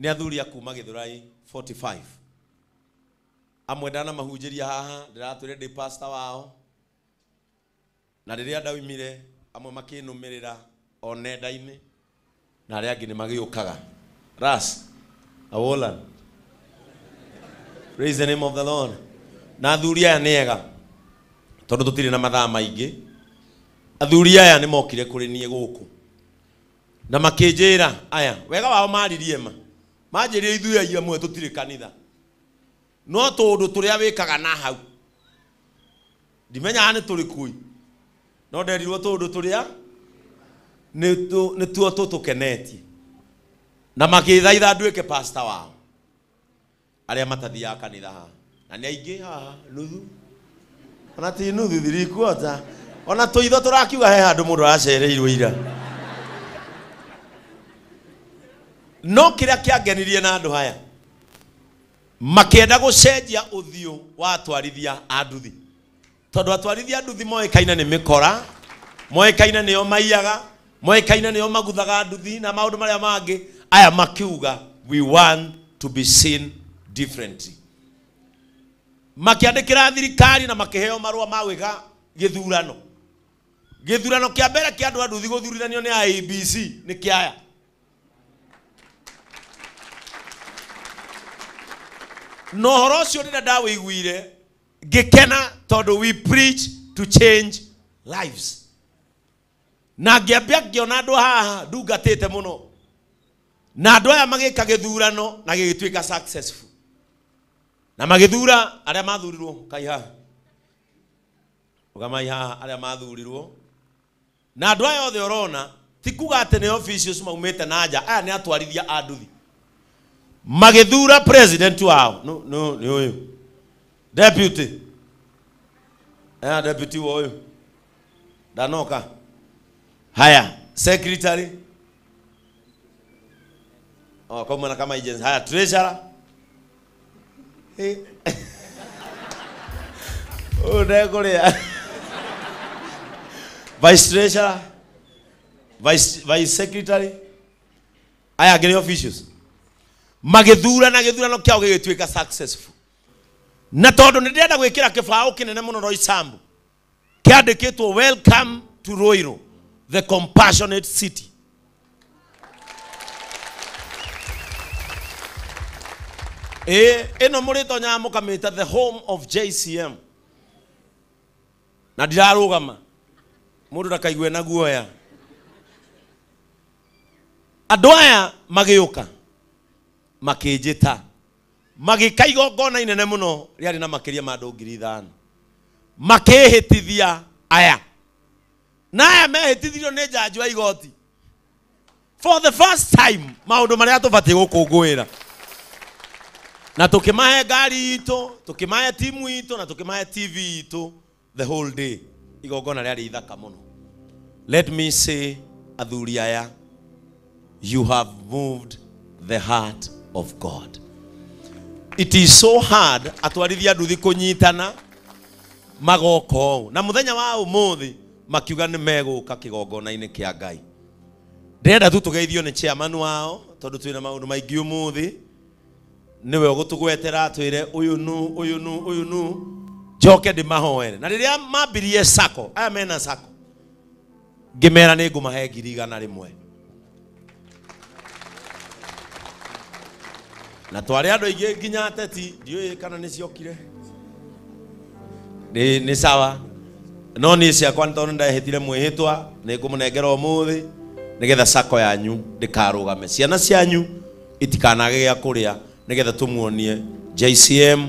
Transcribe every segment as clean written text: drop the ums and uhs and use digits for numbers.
Nĩ athuri a kuma Githurai 45. Amwe ndanamahunjĩria haha, ndĩratwĩre ndĩ pastor wao. Na rĩrĩa ndaumire, amwe makĩnũmĩrĩra o nenda-inĩ, na arĩa angĩ nĩ magĩũkaga. Ras, Awolan. Praise the name of the Lord. Na athuri aya nĩ ega, tondũ tũtirĩ na mathaa maingĩ. Athuri aya nĩ mokire kũrĩ niĩ gũkũ na makĩnjĩra aya wega wao maririe ma manjĩrire ithuĩ aira amwe tũtirĩ kanitha no tũndũ tũrĩa wĩkaga na hau ndimenyaga nĩ tũrĩkũ no nderirwo tũndũ tũrĩa nĩtuo tũtũkenetie na makĩthaitha nduĩke pastor wao arĩa matathiaga kanitha haha na nĩ aingĩ haha nuthu ona ti nuthu thirikuota ona tũitho tũrakiuga he handũ mũndũ aracereirwo ira. No kĩrĩa kĩangenirie na andũ aya makĩenda gũcenjia ũthiũ wa atwarithia a nduthi, tondũ atwarithia a nduthi moĩkaine nĩ mĩkora, moĩkaine nĩo maiyaga, moĩkaine nĩo maguthaga nduthi na maũndũ marĩa mangĩ. Aya makiuga we want to be seen differently. Makĩandĩkĩra thirikari na makĩheo marũa ma gwĩka gĩthurano. Gĩthurano kĩa mbere kĩa andũ a nduthi gũthurithanio nĩ IEBC nĩ kĩa aya. No ũhoro ũcio rĩrĩa ndawĩiguire ngĩkena tondũ we preach to change lives. Na ngĩambia ngĩona andũ haha ndungatĩte mũno, na andũ aya magĩka gĩthurano na gĩgĩtuĩka successful, na magĩthura arĩa mathurirwo kai haha ũgamai haha arĩa mathurirwo. Na andũ aya othe ũrona ti kuga atĩ nĩ officials maumĩte na nja, aya nĩ atwarithia a nduthi. Magĩthura president wao no no nĩ ũyũ deputy, deputy wa ũyũ ndanoka. Haya secretary oh kauma na kama agency. Haya treasurer oh ndekũrĩa vice treasurer, vice secretary, aya angĩ nĩ officials. Magĩthura na gĩthurano kĩao gĩgĩtuĩka successful. Na tondũ nĩ ndĩrenda gwĩkĩra kĩbaũ kĩnene mũno Roysambu kĩandĩkĩtwo welcome to Ruiru, the compassionate city. Ĩno mũrĩtonyaga mũkamĩta the home of JCM. Na ndirarũgama mũndũ ndakaigue na guoya. Andũ aya magĩũka makĩnjĩta magĩka igongona inene mũno rĩarĩ na makĩria ma andũ 5,000 makĩhĩtithia aya, na aya mehĩtithirio nĩ njanji wa igoti for the first time. Maũndũ marĩa tũbatiĩ gũkũngũĩra, na tũkĩmahe ngari itũ, tũkĩmahe timu itũ, na tũkĩmahe TV itũ the whole day. Igongona rĩarĩ ithaka mũno. Let me say athuri aya, you have moved the heart of God. It is so hard atwarithia nduthi kũnyitana magoka ũũ, na mũthenya wa ũmũthĩ makiuga nĩ megũka kĩgongona-inĩ kĩa Ngai. Ndĩrenda tu tũgeithio nĩ chairman wao tondũ twĩna maũndũ maingĩ ũmũthĩ. Nĩwe ũgũtũgwetera atwĩre ũyũ nu ũyũ nu ũyũ nu, njoke ndĩmahoere. Na rĩrĩa mambirie sacco, aya mena sacco, ngĩmera nĩ ngũmahe 100,000. Na twarĩ andũ aingĩ nginya ateti, ndiũĩ kana nĩ ciokire. Nĩ sawa. No niĩ ciakwa nĩ tondũ nĩndehĩtire mwĩhĩtwa, nĩ ngũmũnengera ũmũthĩ nĩgetha sacco yanyu ndĩkarũgame, ciana cianyu itikanage gĩa kũrĩa, nĩgetha tũmuonie JCM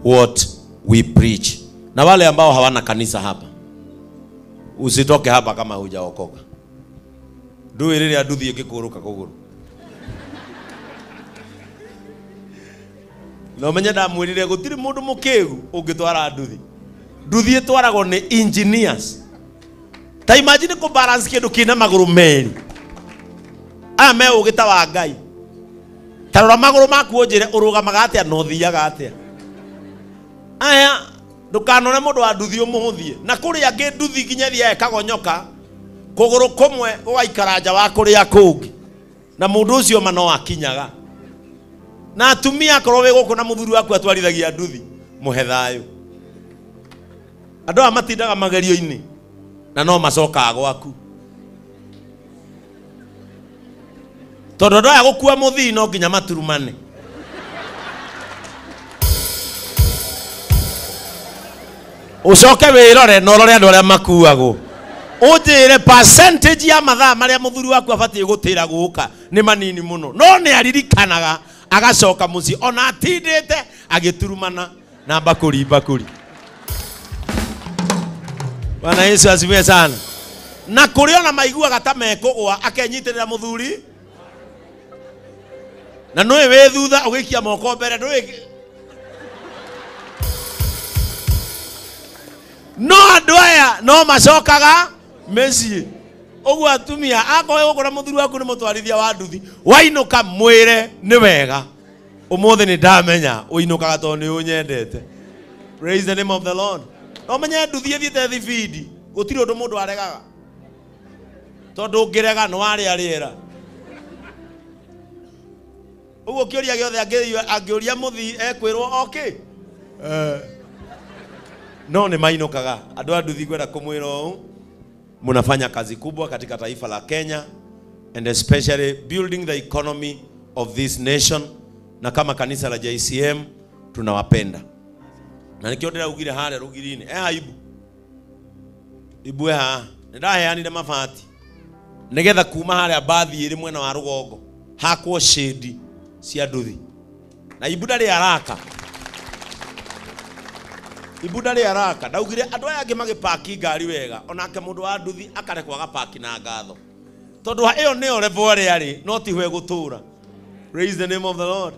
what we preach. Na wale ambao hawana kanisa hapa, usitoke hapa kama hujaokoka. Ndũĩ rĩrĩa nduthi ĩngĩkũrũka kũgũrũ. No menye ndamwĩrire gũtirĩ mũndũ mũkĩgu ũngĩtwara nduthi. Nduthi ĩtwaragwo nĩ engineers. Ta imagine kũ balance kĩndũ kĩna magũrũ merĩ. Aya me ũgĩ ta wa Ngai. Ta rora magũrũ maku ũnjĩre ũrũgamaga atĩa na ũthiaga atĩa. Aya ndũkanone mũndũ wa nduthi ũmũhũthie. Na kũrĩ angĩ nduthi nginya ĩthiaga ĩkagonyoka kũgũrũ kũmwe gũgaikara nja wa kũrĩa kũngĩ, na mũndũ ũcio ma no akinyaga. Na atumia akorwo wĩ gũkũ na mũthuri waku atwarithagia nduthi, mũhe thayũ. Andũ aya matindaga magerio-inĩ na no macokaga gwaku. Tondũ andũ aya gũkua mũthii no nginya maturumane. Ucoke wĩrore na ũrore andũ arĩa makuagwo. Ũnjĩre percentage ya mathaa marĩa mũthuri waku abatiĩ gũtĩra gũka nĩ manini mũno. No nĩ aririkanaga agacoka mũciĩ ona atindĩte agĩturumana na mbakũri mbakũri. Bwana Yesu asifiwe sana. Na kũrĩ ona maiguaga ta mekũgũa akenyitĩrĩra mũthuri. Na nũĩ wĩ thutha ũgĩikia moko mbere ndũĩ. No andũ aya no macokaga mĩciĩ. Ũguo atumia akorwo gũkũ na mũthuri waku nĩ mũtwarithia wa nduthi, wainũka mwĩre nĩ wega. Ũmũthĩ nĩ ndamenya ũinũkaga tondũ nĩ ũnyendete. Praise the name of the Lord. No menye nduthi ĩthiĩte thibindi, gũtirĩ ũndũ mũndũ aregaga. Tondũ ũngĩrega nĩ warĩa rĩera. Ũguo kĩũria gĩothe angĩũria mũthii ekwĩrwo okay. No nĩ mainũkaga. Andũ a nduthi ngwenda kũmwĩra ũũ, mnafanya kazi kubwa katika taifa la Kenya and especially building the economy of this nation, na kama kanisa la JCM tunawapenda. Na nikio ndĩraugire harĩa rũgiri-inĩ, haibu. Ibu haha, nĩndaheanire mabati nĩgetha kuma harĩa mbathi ĩrĩ mwena wa rũgongo hakwo shade cia nduthi. Na ibu ndarĩ araka. Ibu ndarĩ araka. Ndaugire andũ aya angĩ magĩpaki ngari wega, onake mũndũ wa nduthi akarekwo agapaki na ngatho. Tondũ ĩyo nĩyo level ĩrĩa arĩ, no tiho egũtũra. Praise the name of the Lord.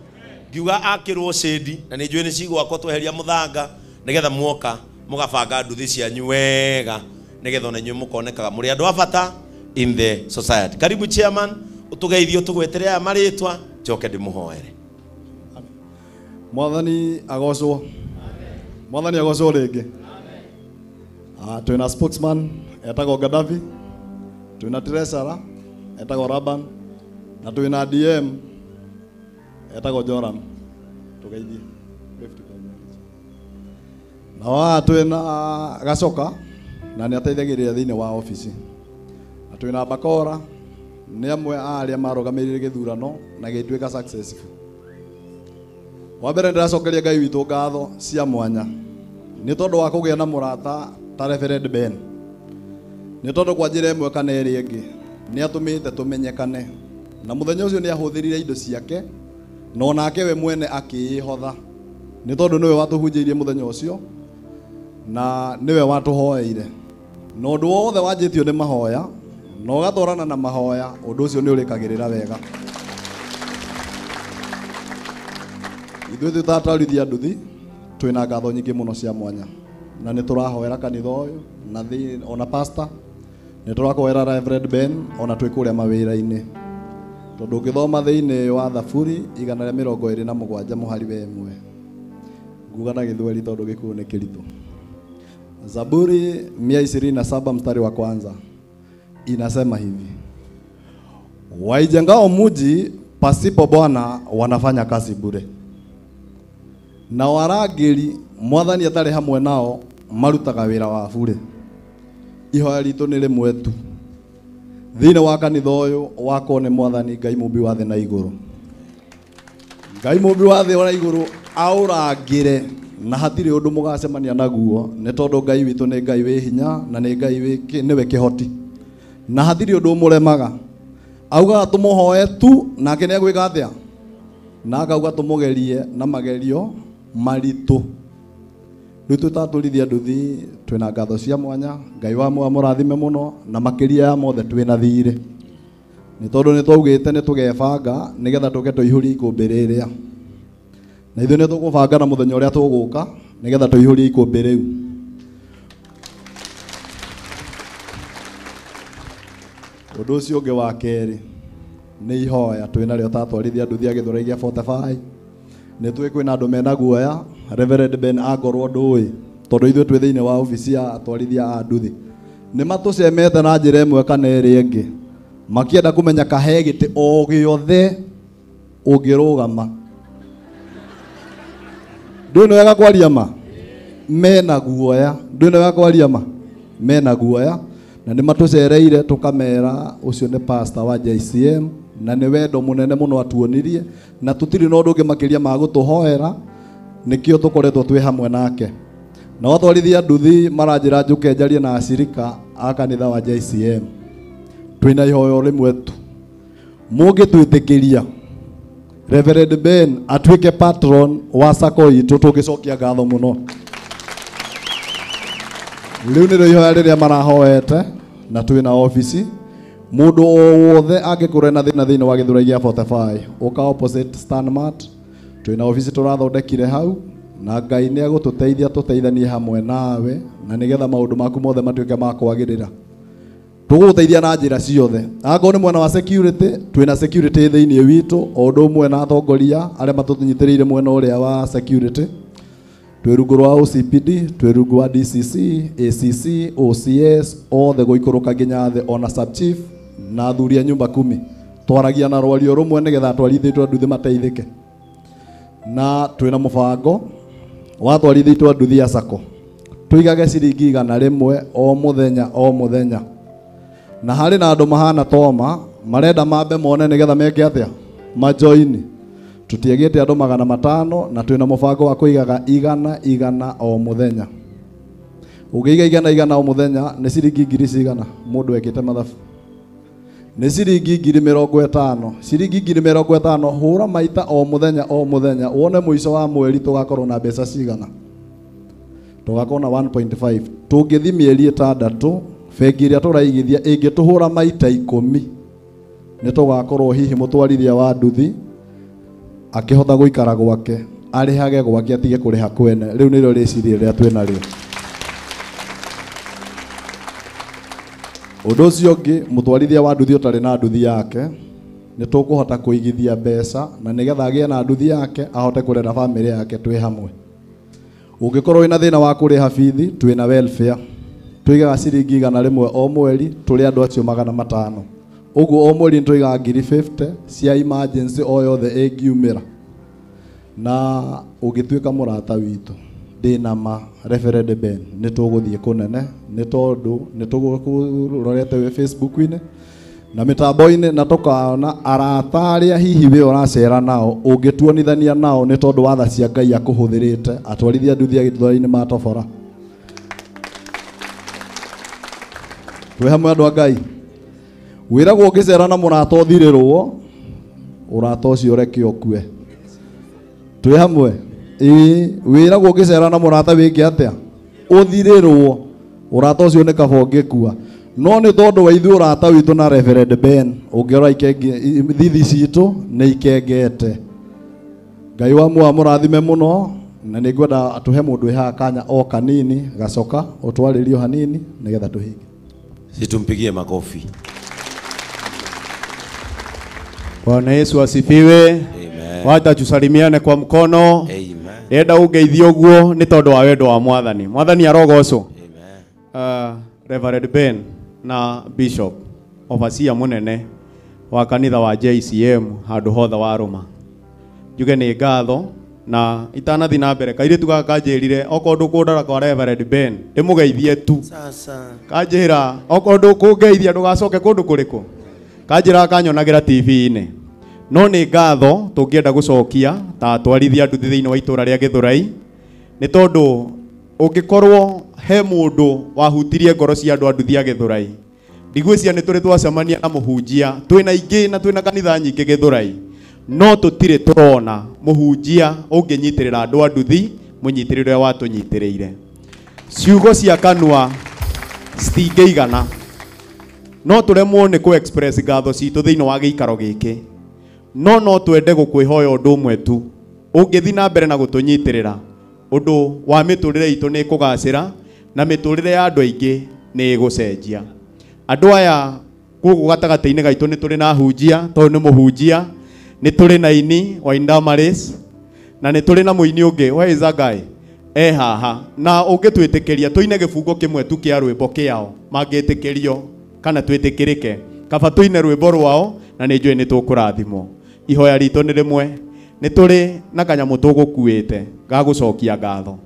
Ngiuga akĩrwo shade na nĩ njũĩ nĩ cigwakwo tweheria mũthanga nĩgetha muoka mũgabanga nduthi cianyu wega nĩgetha ona inyuĩ mũkonekaga mũrĩ andũ a bata in the society. Karibu chairman, ũtũgeithie ũtũgwetere aya marĩtwa njoke ndĩmũhoere. Mwathani agocwo. Mwathani agocwo rĩngĩ. Twĩna spokesman etagwo Gaddafi, twĩna treasurer etagwo Raban, na twĩna DM etagwo Joram. Tũgeithie. Na wa twĩna Gacoka na nĩ ateithagĩrĩria thĩinĩ wa ofici. Na twĩna Bakora nĩ amwe a arĩa marũgamĩrĩire gĩthurano na gĩtuĩka successful. Wa mbere ndĩracokeria Ngai witũ ngatho cia mwanya nĩ tondũ wa kũgĩa na mũrata ta Reverend Ben. Nĩ tondũ kwa njĩra ĩmwe kana ĩrĩa ĩngĩ nĩ atũmĩte tũmenyekane, na mũthenya ũcio nĩ ahũthĩrire indo ciake na onake we mwene akĩĩhotha, nĩ tondũ nĩwe watũhunjĩirie mũthenya ũcio na nĩwe watũhoeire. Na ũndũ wothe wanjĩtio nĩ mahoya na ũgatwarana na mahoya, ũndũ ũcio nĩ ũrĩkagĩrĩra wega. Ithuĩ twĩ ta atwarithia nduthi twĩna ngatho nyingĩ mũno cia mwanya, na nĩ tũrahoera kanitha ũyũ na ona pastor, nĩ tũrahoera Reverend Ben ona twĩ kũrĩa mawĩra-inĩ, tondũ ũngĩthoma thĩinĩ wa Thaburi 127 mũhari wa 1, nguga na Gĩthweri tondũ Gĩkũyũ nĩ kĩritũ. Zaburi 127 mstari wa kwanza inasema hivi: waijengao muji pasipo Bwana wanafanya kazi bure, na warangĩri Mwathani atarĩ hamwe nao marutaga wĩra wa bure. Ihoya ritũ nĩ rĩmwe tu thĩinĩ wa kanitha ũyũ wakwo nĩ Mwathani Ngai mũmbi wa thĩ na igũrũ. Ngai mũmbi wa thĩ na igũrũ aũrangĩre na hatirĩ ũndũ mũgacemania naguo, nĩ tondũ Ngai witũ nĩ Ngai wĩ hinya na nĩ Ngai nĩwe kĩhoti, na hatirĩ ũndũ ũmũremaga. Augaga tũmũhoe tu nake nĩ egwĩka atĩa? Na akauga tũmũgerie na magerio maritũ. Rĩu twĩtatũrithia nduthi twĩna ngatho cia mwanya. Ngai wa mũrathime mũno, na makĩria ya mothe twĩna thirĩ, nĩ tondũ nĩ twaugĩte nĩ tũgebanga nĩgetha tũke tũihũrie ikũmbĩ rĩrĩa, na ithuĩ nĩ tũkũbanga na mũthenya ũrĩa tũgũka nĩgetha tũihũrie ikũmbĩ rĩu. Ũndũ ũcio ũngĩ wa kerĩ nĩ ihoya twĩnarĩo ta atwarithia nduthi a Gĩthũrai gĩa 45. Nĩ tũĩ kwĩna andũ mena guoya. Reverend Ben angorwo ndũĩ, tondũ ithuĩ twĩ thĩinĩ wa ofici ya atwarithia a nduthi, nĩ matũcemete na njĩra ĩmwe kana ĩrĩa ĩngĩ makĩenda kũmenya kahe gĩtĩ o gĩothe ũngĩrũgama. Ndũĩ nĩ wega kwaria ma? Mena guoya. Ndũĩ nĩ wega kwaria ma? Mena guoya. Na nĩ matũcereire tũkamera ũcio nĩ pastor wa JCM na nĩ wendo mũnene mũno atuonirie na tũtirĩ na ũndũ ũngĩ makĩria ma gũtũhoera nĩkĩo tũkoretwo twĩ hamwe nake. Na watwarithia nduthi maranjĩra njũke njarie na acirika a kanitha wa JCM. Twĩna ihoyo rĩmwe tu. Mũngĩtwĩtĩkĩria Reverend Ben atuĩke patron wa sacco itũ tũngĩcokia ngatho mũno. Rĩu nĩrĩo ihoya rĩrĩa marahoete na twĩna ofici. Mũndũ o wothe angĩkorwo ena thĩna thĩinĩ wa Gĩthũrai gĩa 45 ũka opposite Stanmart, twĩna ofici tũrathondekire hau na Ngai nĩ egũtũteithia tũteithanie hamwe nawe na nĩgetha maũndũ maku mothe matuĩke ma kwagĩrĩra. Tũgũgũteithia na njĩra ciothe. Angorwo nĩ mwena wa security, twĩna security thĩinĩ witũ o ũndũ ũmwe na atongoria arĩa matũnyitĩrĩire mwena ũrĩa wa security. Twĩ rungu rwa OCPD, twĩ rungu rwa DCC, ACC, OCS, othe gũikũrũka nginya thĩ ona sub chief na athuri a nyumba kumi. Twaragia na rwario rũmwe nĩgetha atwarithia nduthi mateithĩke. Na twĩna mũbango wa atwarithia nduthi ya sacco. Tũigage ciringi 100 o mũthenya o mũthenya. Na harĩ na andũ mahana Toma marenda mambe mone nĩgetha meke atĩa? Majoini. Tũtiagĩte andũ 500 na twĩna mũbango wa kũigaga 100 o mũthenya. Ũngĩiga 100 o mũthenya nĩ ciringi ngiri cigana mũndũ ekĩte mathabu? Nĩ ciringi 50,000. Ciringi 50,000 hũra maita o mũthenya o mũthenya wone mũico wa mweri tũgakorwo na mbeca cigana. Tũgakorwo na 1.5. Tũngĩthi mĩeri 6 bengi ĩrĩa tũraigithia ĩngĩtũhũra maita 10 nĩ tũgakorwo hihi mũtwarithia wa nduthi akĩhota gũikara gwake arĩhage gwake atige kũrĩha kwene. Rĩu nĩrĩo rĩciria rĩrĩa twĩnarĩo. Ũndũ ũcio ũngĩ, mũtwarithia wa nduthi ũtarĩ na nduthi yake nĩ tũkũhota kũigithia mbeca na nĩgetha agĩe na nduthi yake ahote kũrera bamĩrĩ yake twĩ hamwe. Ũngĩkorwo wĩna thĩna wa kũrĩha bithi, twĩna welfare. Tũigaga ciringi 100 o mweri tũrĩ andũ acio 500. Ũguo o mweri nĩtũigaga 50,000 cia emergency o yothe ĩngiumĩra. Na ũngĩtuĩka mũrata witũ ndĩna ma Reverend Ben nĩ tũgũthiĩ kũnene nĩ tondũ nĩ tũgũrorete wĩ Facebook-inĩ na mĩtambo-inĩ na tũkaona arata arĩa hihi wĩ ũracera nao ũngĩtuonithania nao nĩ tondũ wa tha cia Ngai akũhũthĩrĩte atwarithia nduthi ya Gĩthũrai-inĩ matobora. Twĩ hamwe andũ a Ngai. Wĩragwo ũngĩcera na mũrata ũthirĩrwo ũrata ũcio ũreke ũkue. Twĩ hamwe. Ĩĩ, wĩragwo ũngĩcera na mũrata wĩke atĩa? Ũthirĩrwo. Ũrata ũcio nĩ kaba ũngĩkua. No nĩ tondũ wa ithuĩ ũrata witũ na Reverend Ben ũngĩrora ikenge thithi citũ nĩ ikengete. Ngai wa muoyo amũrathime mũno na nĩ ngwenda tũhe mũndũ wĩ haha kanya o kanini gacoka ũtwarĩrio hanini nĩgetha tũhinge. Situmpigie makofi. Bwana Yesu asifiwe. Amen. Wacha tusalimiane kwa mkono. Amen. Ndenda ungeithio guo nĩ tondũ wa wendo wa Mwathani. Mwathani arogocwo. Amen. Reverend Ben na Bishop overseer munene wa kanitha wa JCM handũ hothe wa Roma. Njuge nĩ ngatho na itanathi na mbere kairĩtu gaka kanjĩrire okorwo ndũkũndora kwa Reverend Ben ndĩmũgeithie tu. Sasa Kanjĩra okorwo ndũkũngeithia ndũgacoke kũndũ kũrĩkũ. Kanjĩra kanyonagĩra TV-inĩ. No nĩ ngatho tũngĩenda gũcokia ta atwarithia nduthi thĩinĩ wa itũra rĩa Gĩthũrai nĩ tondũ ũngĩkorwo he mũndũ wahutirie ngoro cia andũ a nduthi ya Gĩthũrai ndigwĩciria nĩ tũrĩ twacemania na mũhunjia twĩna ingĩ na twĩna kanitha nyingĩ Gĩthũrai no tũtirĩ tũrona mũhunjia ũngĩnyitĩrĩra andũ a nduthi mũnyitĩrĩre ũrĩa watũnyitĩrĩire. Ciugo cia kanua citingĩigana no tũremwo nĩ kũ express ngatho citũ thĩinĩ wa gĩikaro gĩkĩ no no twende gũkwĩhoya ũndũ ũmwe tu ũngĩthiĩ na mbere na gũtũnyitĩrĩra ũndũ wa mĩtũrĩre itũ nĩ ĩkũgacĩra na mĩtũrĩre ya andũ aingĩ nĩ ĩgũcenjia. Andũ aya gũkũ gatagatĩ-inĩ gaitũ nĩ tũrĩ na ahunjia tondũ nĩ mũhunjia, nĩ tũrĩ na ini wa Indamaris na nĩ tũrĩ na mũini ũngĩ where is that guy e haha na ũngĩtwĩtĩkĩria tũine gĩbungo kĩmwe tu kĩa rwĩmbo kĩao mangĩtĩkĩrio kana twĩtĩkĩrĩke kaba tũine rwĩmbo rwao na nĩ njũĩ nĩ tũkũrathimwo. Ihoya ritũ nĩ rĩmwe Nĩ tũrĩ na kanyamũ tũgũkuĩte ga gũcokia ngatho.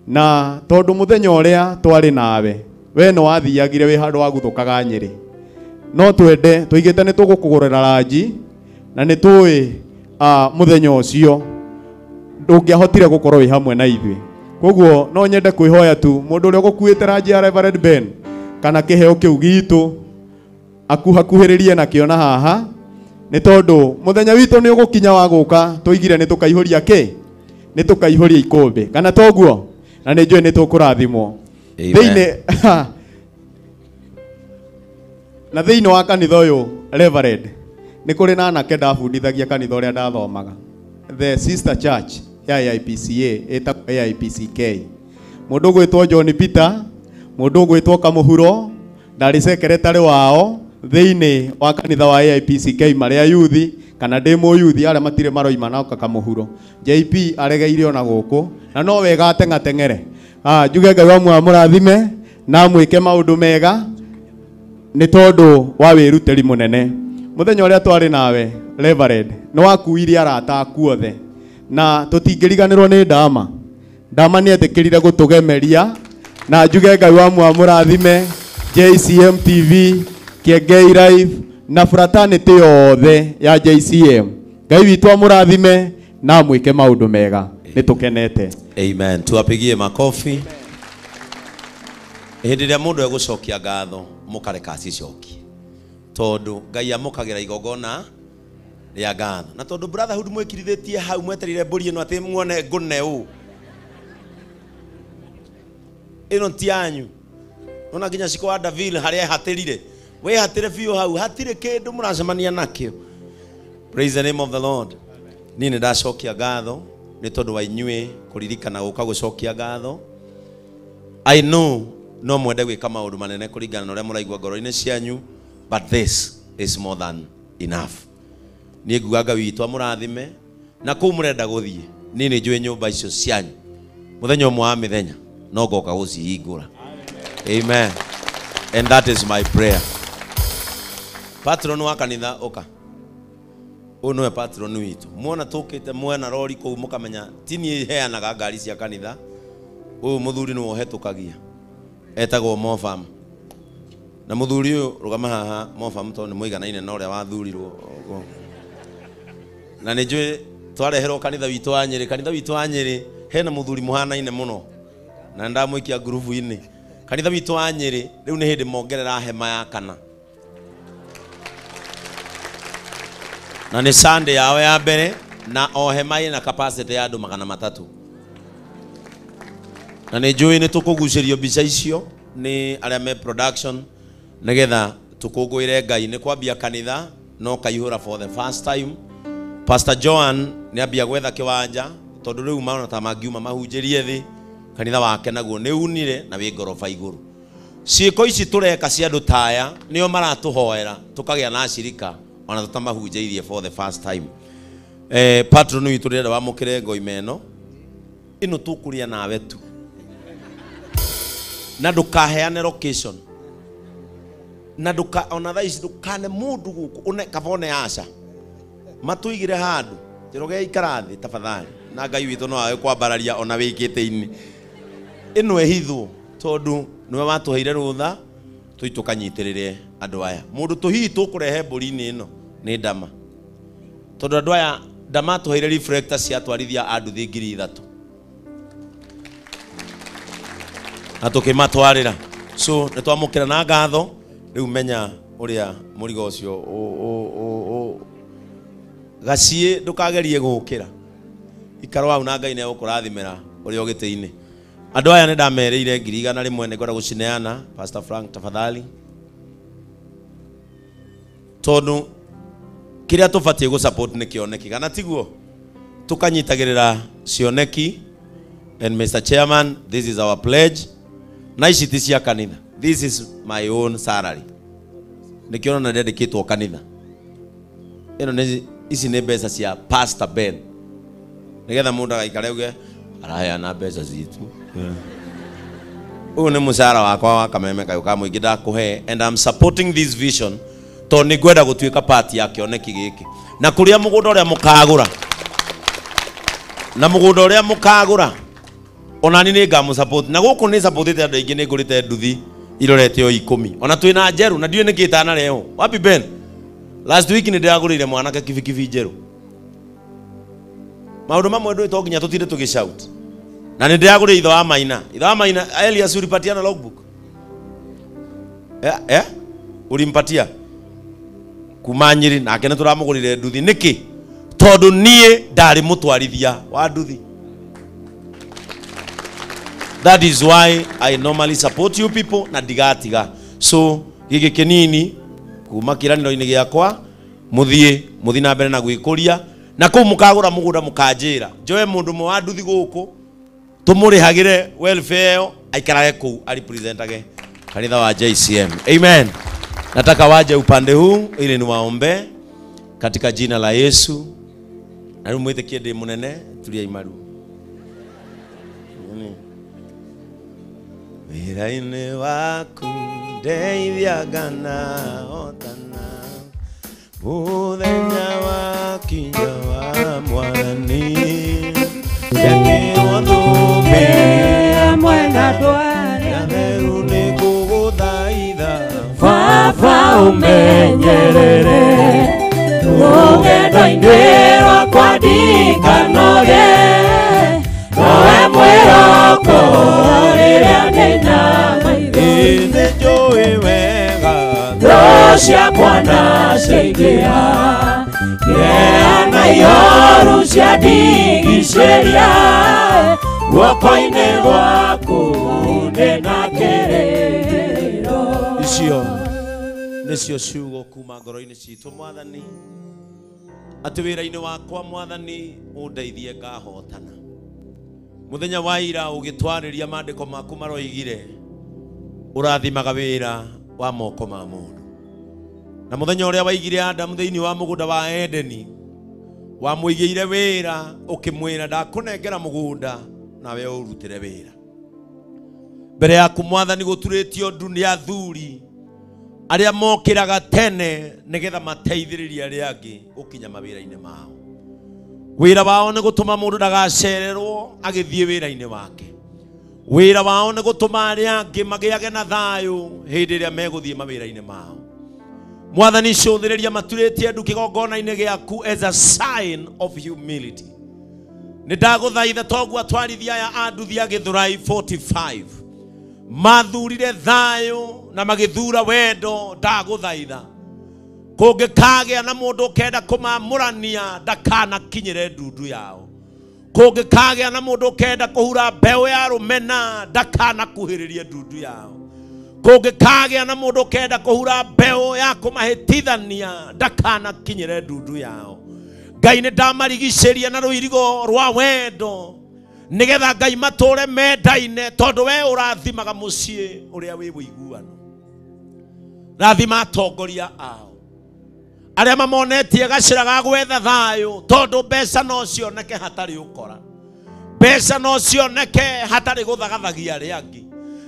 Na tondũ mũthenya ũrĩa twarĩ nawe, we nĩ wathiagire wĩ handũ waguthũkaga Nyĩrĩ. No twende tũigĩte nĩ tũgũkũgũrĩra ranji na nĩ tũĩ mũthenya ũcio ndũngĩahotire gũkorwo wĩ hamwe na ithuĩ. Koguo no nyende kwĩhoya tu mũndũ ũrĩa ũgũkuĩte ranji ya Reverend Ben kana kĩheo kĩu gitũ akuhakuhĩrĩrie nakĩo na haha, nĩ tondũ mũthenya witũ nĩ ũgũkinya wa gũka tũigire nĩ tũkaihũria kĩ? Nĩ tũkaihũria ikũmbĩ kana toguo? Na nĩ njũĩ nĩ tũkũrathimwo. Thĩinĩ na thĩinĩ wa kanitha ũyũ Reverend nĩ kũrĩ na anake ndabundithagia kanitha ũrĩa ndathomaga, the sister church ya AIPCA ĩtagwo AIPCK. Mũndũ ũgwĩtwo John Peter, mũndũ ũgwĩtwo Kamũhuro, ndarĩ secretary wao thĩinĩ wa kanitha wa AIPCK marĩa yuthi kana ndĩ mũyuthi arĩa matirĩ maroima na Kamũhuro. JP aregeire ona gũkũ na no wega ateng'ateng'ere. Njuge Ngai wa muoyo amũrathime na amwĩke maũndũ mega nĩ tondũ wa wĩrutĩri mũnene. Mũthenya ũrĩa twarĩ nawe Reverend nĩ wakuire arata aku othe na tũtingĩriganĩrwo nĩ Ndama. Ndama nĩ etĩkĩrire gũtũgemeria na njuge Ngai wa muoyo amũrathime JCM TV, Kiengei Live na fraternity yothe ya JCM. Ngai witũ amũrathime na amwĩke maũndũ mega. Nĩ tũkenete. Amen. Tuwapigie makofi. Hĩndĩ ĩrĩa mũndũ egũcokia ngatho mũkareka acicokie, tondũ Ngai amũkagĩra igongona rĩa ngatho. Na tondũ brotherhood mwĩkirithĩtie hau mwetereire mbũri ĩno atĩ muone ngũne ũũ, ĩno ti yanyu. Ona nginya Ciko wa Davil harĩa ehatĩrire, wĩhatĩre biũ hau, hatirĩ kĩndũ mũracemania nakĩo. Praise the name of the Lord. Niĩ nĩ ndacokia ngatho nĩ tondũ wa inyuĩ kũririkana gũka gũcokia ngatho. I know no mwende gwĩka maũndũ manene kũringana na ũrĩa mũraigua ngoro-inĩ cianyu, but this is more than enough. Niĩ nguga Ngai witũ amũrathime na kũu mũrenda gũthiĩ, niĩ nĩ njũĩ nyũmba icio cianyu mũthenya ũmwe wa mĩthenya no ngoka gũcihingũra. Amen. And that is my prayer. Patron wa kanitha ũka. Ũyũ nĩwe patron witũ. Muona tũkĩte mwena rori kũu mũkamenya ti niĩ heanaga ngari cia kanitha. Ũyũ mũthuri nĩwe ũhetũkagia. Etagwo Mofam. Na mũthuri ũyũ rũgama haha Mofam tondũ nĩ mũiganaine na ũrĩa wathurirwo. Na nĩ njũĩ twareherwo kanitha witũ wa Nyĩrĩ. Kanitha witũ wa Nyĩrĩ hena mũthuri mũhanaine mũno. Na ndamũikia ngurubu-inĩ. Kanitha witũ wa Nyĩrĩ rĩu nĩ hĩndĩ mongerera hema ya kana. Na nĩ Sunday yao ya mbere na o hema ĩna capacity ya andũ 300. Na nĩ njũĩ nĩ tũkũgucĩrio mbica icio nĩ arĩa me production nĩgetha tũkũngũĩre Ngai. Nĩ kwambia kanitha no kaihũra for the first time. Pastor Joan nĩ ambia gwetha kĩwanja tondũ rĩu maona ta mangiuma mahunjĩrie thĩ. Kanitha wake naguo nĩ unire na wĩ ngoroba igũrũ. Ciĩko ici tũreka cia andũ ta aya nĩo maratũhoera tũkagĩa na acirika ona tũtamahunjĩirie for the first time. Patron witũ ndĩrenda wamũkĩre ngoima ĩno ĩno tũkũrĩa nawe tu, na ndũkaheane location, na ndũka ona thaa ici ndũkane mũndũ gũkũ one kaba one aca matũigire handũ Njoroge ikara thĩ tafadhali, na Ngai witũ no age kwambararia ona wĩkĩte-inĩ ĩno ĩhithwo tondũ nĩwe watũheire rũtha tũi tũkanyitĩrĩre andũ aya. Mũndũ tũhihi tũkũrehe mbũri-inĩ ĩno nĩ Ndama, tondũ andũ aya Ndama atũheire reflector cia atwarithia a nduthi 3,000 na tũkĩmatwarĩra. So nĩ twamũkĩra na ngatho. Rĩu menya ũrĩa mũrigo ũcio gaciĩ ndũkagerie gũkĩra, ikara hau na Ngai nĩegũkũrathimĩra ũrĩa ũgĩtĩ-inĩ. Andũ aya nĩ ndamerĩire 100,000 nĩ ngwenda gũcineana. Pastor Frank tafadhali, tondũ kĩrĩa tũbatiĩ gũ support nĩ kĩoneki, kana tiguo? Tũkanyitagĩrĩra cioneki. And Mr. Chairman, this is our pledge. Na ici ti cia kanitha, this is my own salary. Nĩkĩo ona ndĩandĩkĩtwo kanitha ĩno nĩ ici nĩ mbeca cia Pastor Ben, nĩgetha mũndũ agaikare auge araheana mbeca citũ. Ũyũ nĩ mũcara wakwa wa kameme kayũ ka mũingĩ ndakũhe, and I'm supporting this vision tondũ nĩ ngwenda gũtuĩka part ya kĩoneki gĩkĩ. Na kũrĩa mũgũnda ũrĩa mũkagũra Na mũgũnda ũrĩa mũkagũra ona ni nĩ ngamũ na gũkũ nĩ supportĩte andũ aingĩ, nĩ ngũrĩte nduthi irorete o 10 ona twĩna njerũ na ndiũĩ nĩkĩ itanarehwo. Wapi Ben? Last week nĩ ndĩragũrĩire mwanake kibikibi njerũ. Maũndũ mamwe ndũĩ to nginya tũtinde tũgĩshout. Na nĩ ndĩragũrĩire ithe wa Maina. Ithe wa Maina Elias, ulipatiana logbook? Ulimpatia? Kuma Nyĩrĩ nake nĩ tũramũgũrĩire nduthi. Nĩkĩ? Tondũ niĩ ndarĩ mũtwarithia wa nduthi. That is why I normally support you people na ndigatiga. So gĩkĩ kĩnini kuma kĩranĩro-inĩ gĩakwa, mũthiĩ na mbere na gwĩkũria na kũu mũkagũra mũgũnda mũkanjĩra njoe mũndũ ũmwe wa nduthi gũkũ tũmũrĩhagĩre welfare ĩyo aikarage kũu arepresentage kanitha wa JCM. Amen. Nataka waje upande huu ili niwaombe katika jina la Yesu. Na rĩu mwĩtĩkie ndĩ mũnene, turia imaru. Wĩra-inĩ waku ndeithiaga na hotana, mũthenya wakinya wa Mwathani, ndekĩrwo thũmbĩ hamwe na andũ arĩa atheru nĩ ngũgũthaitha. Baba ũmenyerere rũgendo-inĩ rwakwa ndikanoge, nowe mwĩhoko rĩrĩa ndĩna maitho. Nĩ njũĩ wega Thũ ciakwa na ciaingĩha, kĩeha na ihoru ciandigicĩria, guoko-inĩ gwaku ndĩna kĩrĩgĩrĩro. Icio nĩcio ciugo kuma ngoro-inĩ citũ Mwathani, atĩ wĩra-inĩ wakwa Mwathani ũndeithie ngahotana. Mũthenya wa ira ũgĩtwarĩria maandĩko maku maroigire ũrathimaga wĩra wa moko ma mũndũ. Na mũthenya ũrĩa waigire Adamu thĩinĩ wa mũgũnda wa Edeni, wamũigĩire wĩra ũkĩmwĩra ndakũnengera mũgũnda nawe ũrutĩre wĩra. Mbere yaku Mwathani gũturĩtio ndu nĩ athuri arĩa mokĩraga tene nĩgetha mateithĩrĩrie arĩa angĩ gũkinya mawĩra-inĩ mao. Wĩra wao nĩ gũtũma mũndũ ndagacererwo agĩthiĩ wĩra-inĩ wake. Wĩra wao nĩ gũtũma arĩa angĩ magĩage na thayũ hĩndĩ ĩrĩa megũthiĩ mawĩra-inĩ mao. Mwathani cũthĩrĩria maturĩtie ndu kĩgongona-inĩ gĩaku as a sign of humility. Nĩ ndagũthaitha toguo atwarithia aya a nduthi a Gĩthũrai 45 mathurire thayũ na magĩthura wendo. Ndagũthaitha kũngĩkagĩa na mũndũ ũkenda kũmamũrania ndakanakinyĩre ndundu yao. Kũngĩkagĩa na mũndũ ũkenda kũhura mbeũ ya rũmena ndakanakuhĩrĩrie ndundu yao. Kũngĩkagĩa na mũndũ ũkenda kũhura mbeũ ya kũmahĩtithania ndakanakinyĩre ndundu yao. Ngai nĩ ndamarigicĩria na rũirigo rwa wendo nĩgetha Ngai matũre mendaine, tondũ we ũrathimaga mũciĩ ũrĩa wĩ ũiguano. Rathima atongoria ao arĩa mamonetie gacĩra ga gwetha thayũ, tondũ mbeca no cioneke hatarĩ ũkora, mbeca no cioneke hatarĩ gũthagathagia arĩa angĩ,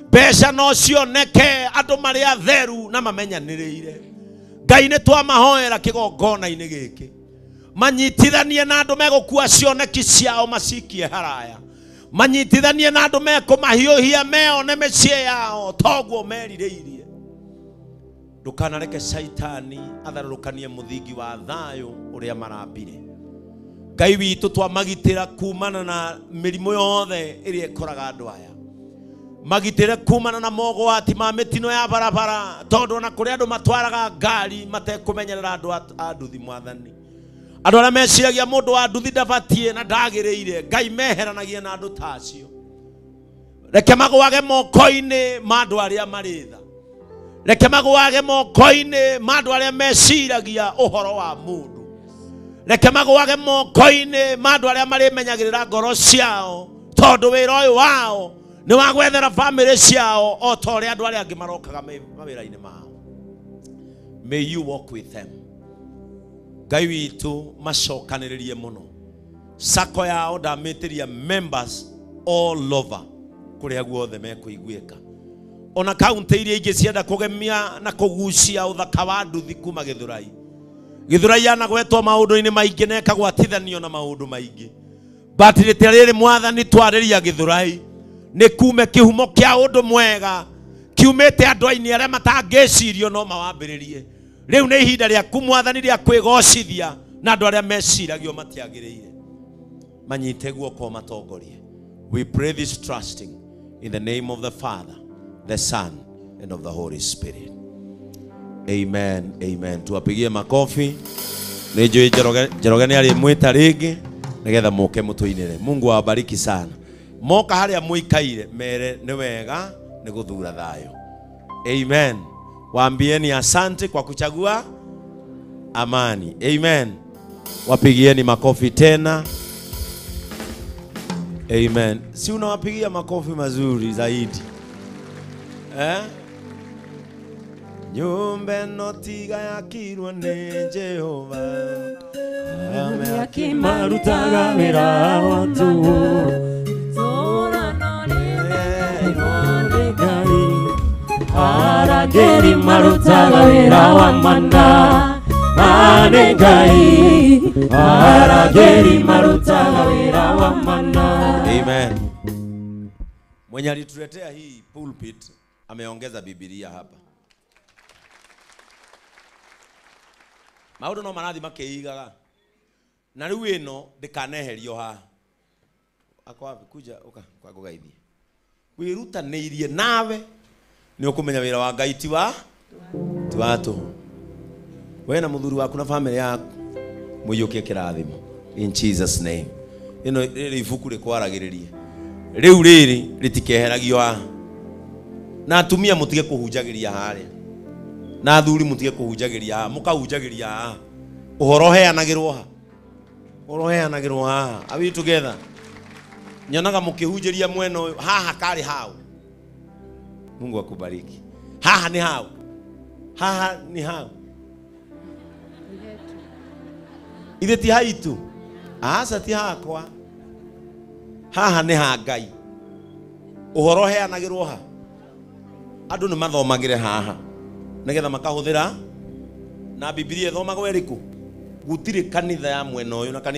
mbeca no cioneke andũ marĩ atheru na mamenyanĩrĩire. Ngai nĩ twamahoera kĩgongona-inĩ gĩkĩ manyitithanie na andũ megũkua cioneki ciao macikie haraya, manyitithanie na andũ mekũmahiũhia meone mĩciĩ yao toguo merirĩirie. Ndũkanareke Shaitani atharũrũkanie mũthingi wa thayũ ũrĩa marambire. Ngai witũ twamagitĩra kumana na mĩrimũ yothe ĩrĩa ĩkoraga andũ aya, magitĩre kumana na mogwati ma mĩtino ya barabara, tondũ ona kũrĩ andũ matwaraga ngari matekũmenyerera andũ a nduthi. Mwathani, andũ arĩa meciragia mũndũ wa nduthi ndabatiĩ na ndagĩrĩire, Ngai meheranagie na andũ ta acio. Reke magũage moko-inĩ ma andũ arĩa marĩ tha, reke magũage moko-inĩ ma andũ arĩa meciragia ũhoro wa mũndũ, reke magũage moko-inĩ ma andũ arĩa marĩmenyagĩrĩra ngoro ciao, tondũ wĩra ũyũ wao nĩ wa gwethera bamĩrĩ ciao o ta ũrĩa andũ arĩa angĩ marokaga mawĩra-inĩ mao. May you walk with them. Ngai witũ macokanĩrĩrie mũno. Sako yao ndamĩtĩria members all over kũrĩa guothe mekũiguĩka. Ona kaunti iria ingĩ cienda kũgemia na kũgucia ũthaka wa nduthi kuma Gĩthũrai. Gĩthũrai yanagwetwo maũndũ-inĩ maingĩ na ĩkagwatithanio na maũndũ maingĩ. But rita rĩrĩ Mwathani twarĩria Gĩthũrai nĩ kume kĩhumo kĩa ũndũ mwega kiumĩte andũ-inĩ arĩa matangĩcirio no mawambĩrĩrie. Rĩu nĩ ihinda rĩaku Mwathani rĩa kwĩgocithia na andũ arĩa meciragio matiagĩrĩire. Manyite guoko matongorie. We pray this trusting in the name of the Father, the Son, and of the Holy Spirit. Amen, amen. Tuwapigie makofi. Nĩ njũĩ Njoroge nĩ arĩmwĩta rĩngĩ nĩgetha mũke mũtũinĩre. Mungu awabariki sana. Moka harĩa mũikaire mere nĩ wega nĩ gũthura thayũ. Amen. Waambieni asante kwa kuchagua amani. Amen. Wapigieni makofi tena. Amen. Si unawapigia makofi mazuri zaidi. Eh? Nyumba no tiga yakirwo nĩ Jehova. Akimarutaga wĩra wa tũhũ. Arangĩri marutaga wĩra wa mana mane Ngai. Arangĩri marutaga wĩra wa mana. Amen. Mwenye alituletea hii pulpit ameongeza Biblia hapa. Maũndũ no marathi makĩigaga. Na rĩu ĩno ndĩkaneherio haha. Akwa kuja uka kwa ngũgeithie. Wĩrutanĩirie nawe nĩ ũkũmenya wĩra wa Ngai ti wa tũhũ. We na mũthuri waku na family yaku mũiyũkie kĩrathimo in Jesus name. Ĩno rĩrĩ ibuku rĩkwaragĩrĩria. Rĩu rĩrĩ rĩtikeheragio haha. Na atumia mũtige kũhunjagĩria harĩa. Na athuri mũtige kũhunjagĩria haha, mũkahunjagĩria haha. Ũhoro ũheanagĩrwo ha? Ũhoro ũheanagĩrwo haha. Are we together? Nyonaga mũkĩhunjĩria mwena ũyũ, haha karĩ hau. Mungu akubariki. Haha ni hau. Haha ni hau. Ithe ti haitu. Aca ti hakwa. Haha ni ha Ngai. Ũhoro ũheanagĩrwo ha? Andũ nĩ mathomagĩre haha nĩgetha makahũthĩra na Biblia ĩthomagwo ĩrĩkũ. Gũtirĩ kanitha ya mwena ũyũ na kanitha